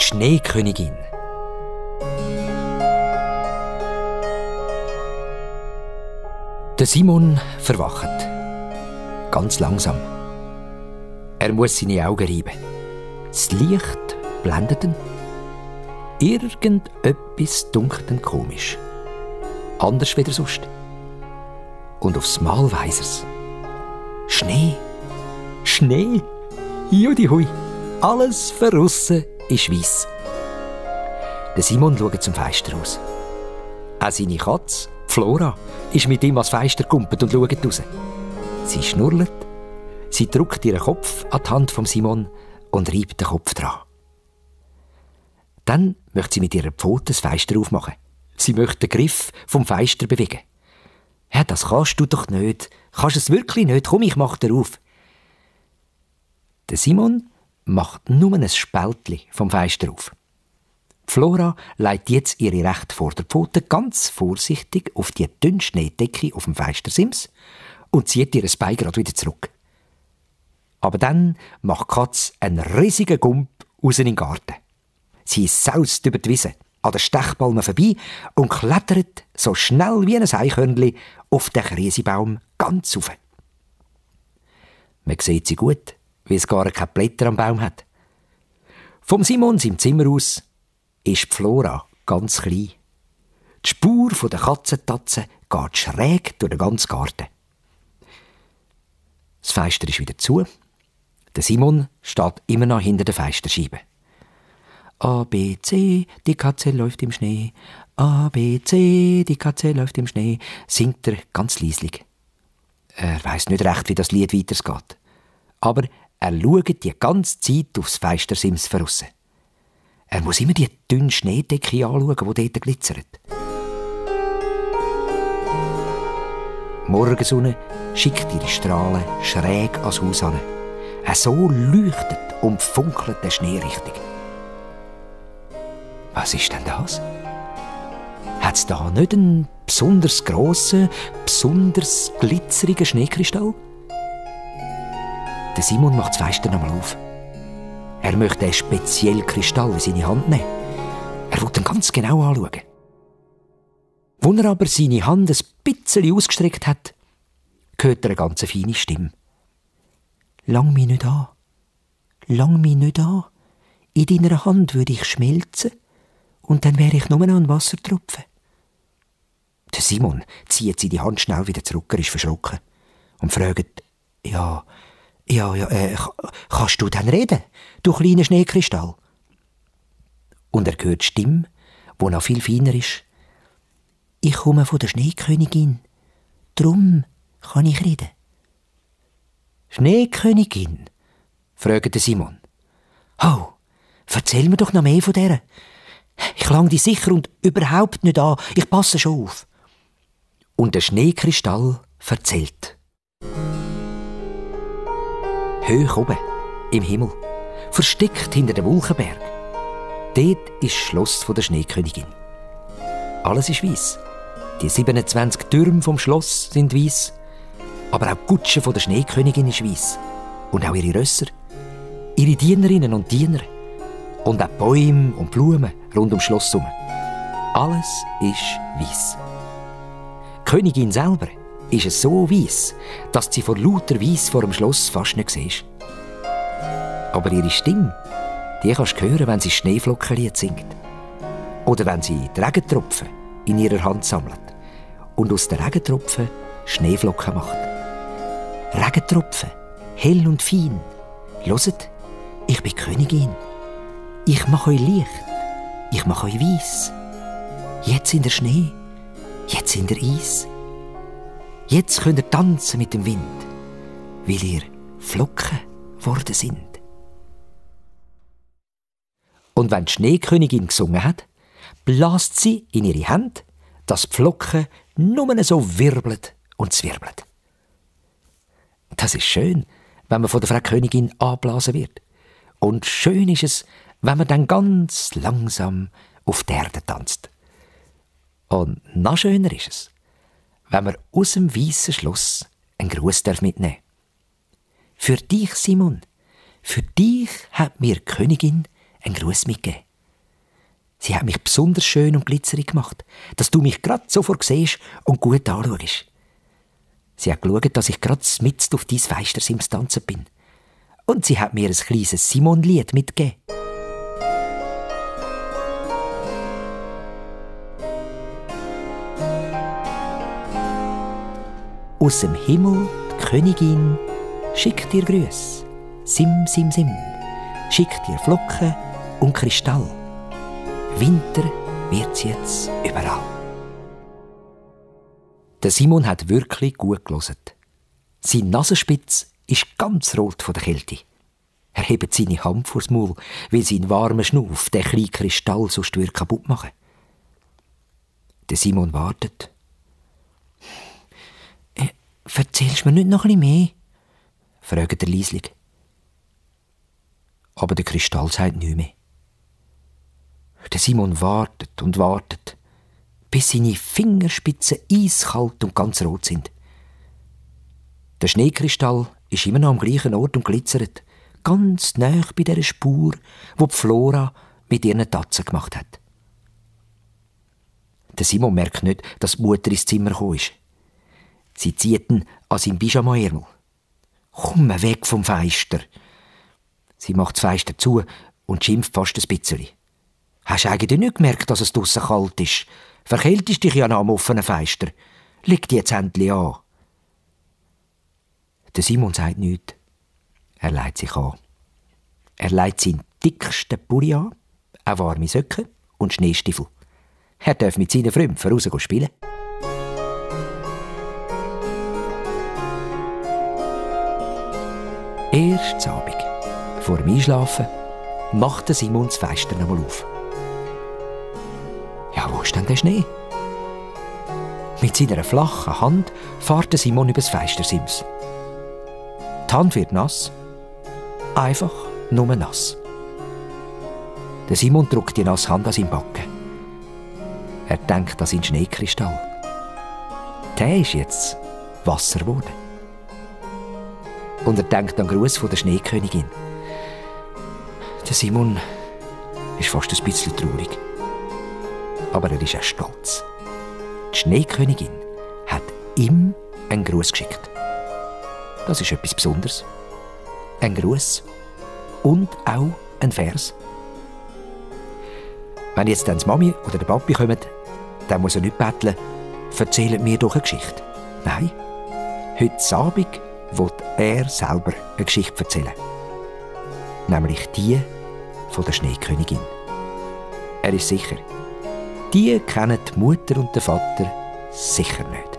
Die Schneekönigin. Der Simon verwacht. Ganz langsam. Er muss seine Augen reiben. Das Licht blendet ihn. Irgendetwas dunkelt ihn komisch. Anders wie sonst. Und aufs Mal weiss er's. Schnee. Schnee. Judi hui. Alles verrissen ist weiss. Der Simon schaut zum Fenster raus. Auch seine Katze, Flora, ist mit ihm ans Fenster gekumpelt und schaut raus. Sie schnurrt, sie drückt ihren Kopf an die Hand von Simon und reibt den Kopf dran. Dann möchte sie mit ihrer Pfote das Fenster aufmachen. Sie möchte den Griff vom Fenster bewegen. «Ja, das kannst du doch nicht. Kannst es wirklich nicht? Komm, ich mach dir auf.» Der Simon macht nur ein Spältchen vom Fenster auf. Flora legt jetzt ihre rechte Vorderpfote ganz vorsichtig auf die dünne Schneedecke auf dem Fenstersims und zieht ihr Bein gerade wieder zurück. Aber dann macht die Katze einen riesigen Gump raus in den Garten. Sie saust über die Wiese, an den Stechpalmen vorbei und klettert so schnell wie ein Eichhörnchen auf den Krisebaum ganz rauf. Man sieht sie gut, weil es gar keine Blätter am Baum hat. Vom Simon seinem Zimmer aus ist die Flora ganz klein. Die Spur der Katzentatze geht schräg durch den ganzen Garten. Das Fenster ist wieder zu. Der Simon steht immer noch hinter der Fensterscheibe. A, B, C, die Katze läuft im Schnee. A, B, C, die Katze läuft im Schnee, singt er ganz leislich. Er weiss nicht recht, wie das Lied weitergeht. Aber er schaut die ganze Zeit aufs Fenstersims voraus. Er muss immer die dünne Schneedecke anschauen, die dort glitzert. Die Morgensonne schickt ihre Strahlen schräg ans Haus an. So leuchtet und funkelt der Schnee richtig. Was ist denn das? Hat es da nicht einen besonders grossen, besonders glitzerigen Schneekristall? Der Simon macht das Fenster nochmal auf. Er möchte einen speziellen Kristall in seine Hand nehmen. Er will ihn ganz genau anschauen. Als er aber seine Hand ein bisschen ausgestreckt hat, hört er eine ganz feine Stimme. «Lang mich nicht an. Lang mich nicht an. In deiner Hand würde ich schmelzen und dann wäre ich nur noch ein Wassertropfen.» Der Simon zieht seine Hand schnell wieder zurück, er ist verschrocken und fragt, kannst du denn reden, du kleiner Schneekristall? Und er hört die Stimme, die noch viel feiner ist. «Ich komme von der Schneekönigin, drum kann ich reden.» «Schneekönigin?» fragt Simon. «Oh, erzähl mir doch noch mehr von der. Ich lang dich sicher und überhaupt nicht an, ich passe schon auf.» Und der Schneekristall erzählt. Hoch oben, im Himmel, versteckt hinter dem Wolkenberg. Dort ist das Schloss der Schneekönigin. Alles ist weiss. Die 27 Türme vom Schloss sind weiss. Aber auch die Kutsche der Schneekönigin ist weiss. Und auch ihre Rösser, ihre Dienerinnen und Diener. Und auch Bäume und Blumen rund ums Schloss herum. Alles ist weiss. Die Königin selber ist es so weiss, dass sie vor lauter Weiss vor dem Schloss fast nicht siehst. Aber ihre Stimme, die kannst du hören, wenn sie Schneeflockenlied singt. Oder wenn sie die Regentropfen in ihrer Hand sammelt und aus den Regentropfen Schneeflocken macht. Regentropfen, hell und fein. Hört, ich bin Königin. Ich mache euch Licht. Ich mache euch weiss. Jetzt in der Schnee, jetzt in der Eis. Jetzt könnt ihr tanzen mit dem Wind, weil ihr Flocken geworden sind. Und wenn die Schneekönigin gesungen hat, bläst sie in ihre Hände, dass die Flocken nur so wirbeln und zwirbeln. Das ist schön, wenn man von der Frau Königin angeblasen wird. Und schön ist es, wenn man dann ganz langsam auf die Erde tanzt. Und noch schöner ist es, wenn man aus dem weissen Schloss einen Gruß mitnehmen darf. Für dich, Simon, für dich hat mir die Königin einen Gruß mitgegeben. Sie hat mich besonders schön und glitzerig gemacht, dass du mich grad sofort siehst und gut anschaust. Sie hat geschaut, dass ich grad mitten auf dein Feistersims tanzen bin. Und sie hat mir ein kleines Simon-Lied mitgegeben. Aus dem Himmel, die Königin, schickt dir Grüße. Sim, sim, sim. Schickt dir Flocken und Kristall. Winter wird's jetzt überall. Der Simon hat wirklich gut gehört. Seine Nasenspitze ist ganz rot von der Kälte. Er hebt seine Hand vors Maul, weil sein warmer Schnuff den kleinen Kristall sonst kaputt machen würde. Der Simon wartet. «Erzählst du mir nicht noch ein bisschen mehr?» fragt er leislich. Aber der Kristall sagt nichts mehr. Der Simon wartet und wartet, bis seine Fingerspitzen eiskalt und ganz rot sind. Der Schneekristall ist immer noch am gleichen Ort und glitzert, ganz nahe bei der Spur, wo die Flora mit ihren Tatzen gemacht hat. Der Simon merkt nicht, dass die Mutter ins Zimmer gekommen ist. Sie zieht ihn an seinem Pyjama-Ärmel. «Komm weg vom Feister!» Sie macht das Feister zu und schimpft fast ein bisschen. «Hast du eigentlich nicht gemerkt, dass es draussen kalt ist? Verkältest dich ja noch am offenen Feister. Leg dich jetzt endlich an!» Der Simon sagt nichts. Er legt sich an. Er legt seinen dicksten Pulli an, eine warme Socken und Schneestiefel. Er darf mit seinen Frümpfen raus spielen. Erst Abend, vor dem Einschlafen, macht der Simon das Fenster noch mal auf. Ja, wo ist denn der Schnee? Mit seiner flachen Hand fährt der Simon über das Fenstersims. Die Hand wird nass. Einfach nur nass. Der Simon drückt die nasse Hand an seinen Backen. Er denkt an seinen Schneekristall. Der ist jetzt Wasser geworden. Und er denkt an den Gruß von der Schneekönigin. Der Simon ist fast ein bisschen traurig. Aber er ist auch stolz. Die Schneekönigin hat ihm einen Gruß geschickt. Das ist etwas Besonderes. Ein Gruß und auch ein Vers. Wenn jetzt dann die Mami oder der Papi kommen, dann muss er nicht betteln, erzählt mir doch eine Geschichte. Nein, heute Abend will er selber eine Geschichte erzählen. Nämlich die von der Schneekönigin. Er ist sicher, die kennen die Mutter und den Vater sicher nicht.